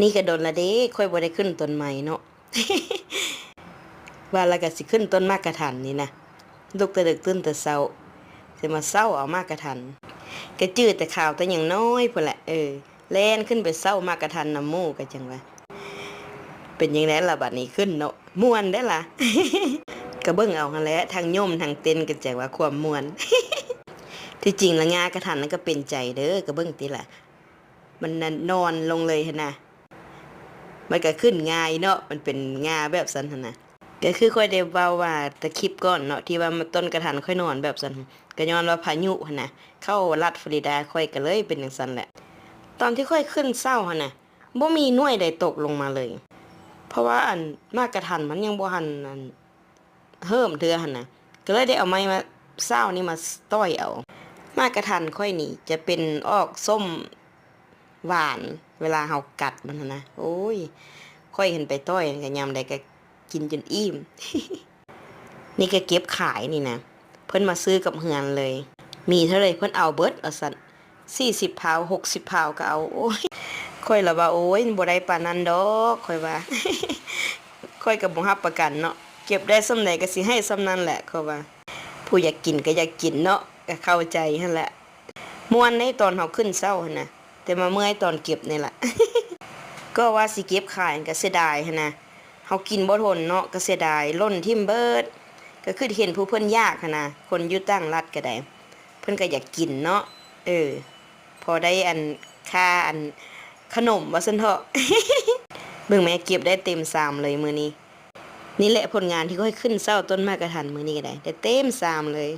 ນີ້ກະດົນລະເດ້ ຂ້ອຍບໍ່ໄດ້ຂຶ້ນຕົ້ນໄມ້ເນາະ. ວ່າລະກະຊິຂຶ້ນຕົ້ນໝາກກະທັນນີ້ນະ. ລຸກແຕ່ດຶກຕື່ນແຕ່ເຊົ້າ ຊິມາເຊົາເອົາໝາກກະທັນ. ກະຈື່ແຕ່ຄາວແຕ່ຍັງນ້ອຍພຸ້ນແຫຼະ ເອີ ແລ່ນຂຶ້ນໄປເຊົາໝາກກະທັນນຳໝູ່ ກະຈັ່ງວ່າ ເປັນຈັ່ງໃດລະບາດນີ້ ຂຶ້ນເນາະ ມ່ວນເດ້ລະ. ກະເບິ່ງເອົາຫັ້ນແຫຼະ ທັງຍົມທັງເຕັ້ນ ກະຈັ່ງວ່າຄວາມມ່ວນ. ທີ່ຈິງລະ ງາກະທັນນັ້ນກະເປັນໃຈເດີ ກະເບິ່ງຕິລະ ມັນນະ ນອນລົງເລີຍຫັ້ນນະ ມັນກະຂຶ້ນງ່າຍເນາະ ມັນເປັນງາແບບຊັ້ນຫັ້ນນະ. ກະຄືຂ້ອຍໄດ້ເວົ້າວ່າແຕ່ຄລິບກ່ອນເນາະ ທີ່ວ່າຕົ້ນກະທັນຂ້ອຍນອນແບບຊັ້ນ ກະຍ້ອນວ່າພາຍຸຫັ້ນນະ ເຂົ້າລັດຟລໍຣິດາ ຂ້ອຍກະເລີຍເປັນຈັ່ງຊັ້ນແຫຼະ. ຕອນທີ່ຂ້ອຍຂຶ້ນເຊົ້າຫັ້ນນະ ບໍ່ມີໜ່ວຍໃດຕົກລົງມາເລີຍ ເພາະວ່າ ອັນ ໝາກກະທັນມັນຍັງບໍ່ທັນ ອັນ ເຮີ້ມເທື່ອຫັ້ນນະ ກະເລີຍໄດ້ເອົາໄມ້ມາ ເຊົ້ານີ້ມາຕ່ອຍເອົາ. ໝາກກະທັນຂ້ອຍນີ້ຈະເປັນອອກສົ້ມຫວານ ເວລາເຮົາກັດມັນຫັ້ນນະ. ໂອ້ຍ ຂ້ອຍຫັ້ນໄປຕ່ອຍ ກະຍາມໃດກະກິນຈົນອີ່ມ. ນີ້ກະເກັບຂາຍນີ້ນະ ເພິ່ນມາຊື້ກັບເຮືອນເລີຍ ມີເທົ່າໃດເພິ່ນເອົາເບິດວ່າຊັ້ນ. ສີ່ສິບພາວ ຫົກສິບພາວກະເອົາ. ໂອ້ຍ ຂ້ອຍລະວ່າ ໂອ້ຍ ບໍ່ໄດ້ປານນັ້ນດອກ ຂ້ອຍວ່າ. ຂ້ອຍກະບໍ່ຮັບປະກັນເນາະ ເກັບໄດ້ສ່ຳໃດກະຊິໃຫ້ສ່ຳນັ້ນແຫຼະ ຂ້ອຍວ່າ. ຜູ້ຢາກກິນກະຢາກກິນເນາະ ກະເຂົ້າໃຈຫັ້ນແຫຼະ. ມ່ວນໃດຕອນເຮົາຂຶ້ນເຊົ້າຫັ້ນນະ ແຕ່ມາເມື່ອຍຕອນເກັບນີ້ລະ. ກໍວ່າຊິເກັບຂາຍກະເສຍດາຍຫັ້ນນະ ເຮົາກິນບໍ່ທົນເນາະ ກະເສຍດາຍ ຫຼົ່ນຖິ້ມເບິດ. ກະຄຶດເຫັນຜູ້ເພິ່ນຢາກຫັ້ນນະ ຄົນຢູ່ຕ່າງລັດກະໄດ້ ເພິ່ນກະຢາກກິນເນາະ ເອີ ພໍໄດ້ອັນ ຄ່າອັນຂະໜົມວ່າຊັ້ນເຖາະ. ເບິ່ງແມ້ ເກັບໄດ້ເຕັມຊາມເລີຍມື້ນີ້. ນີ້ແຫຼະຜົນງານທີ່ຂ້ອຍຂຶ້ນເຊົ້າຕົ້ນໝາກກະທັນມື້ນີ້ກະໄດ້ ໄດ້ເຕັມຊາມເລີຍ.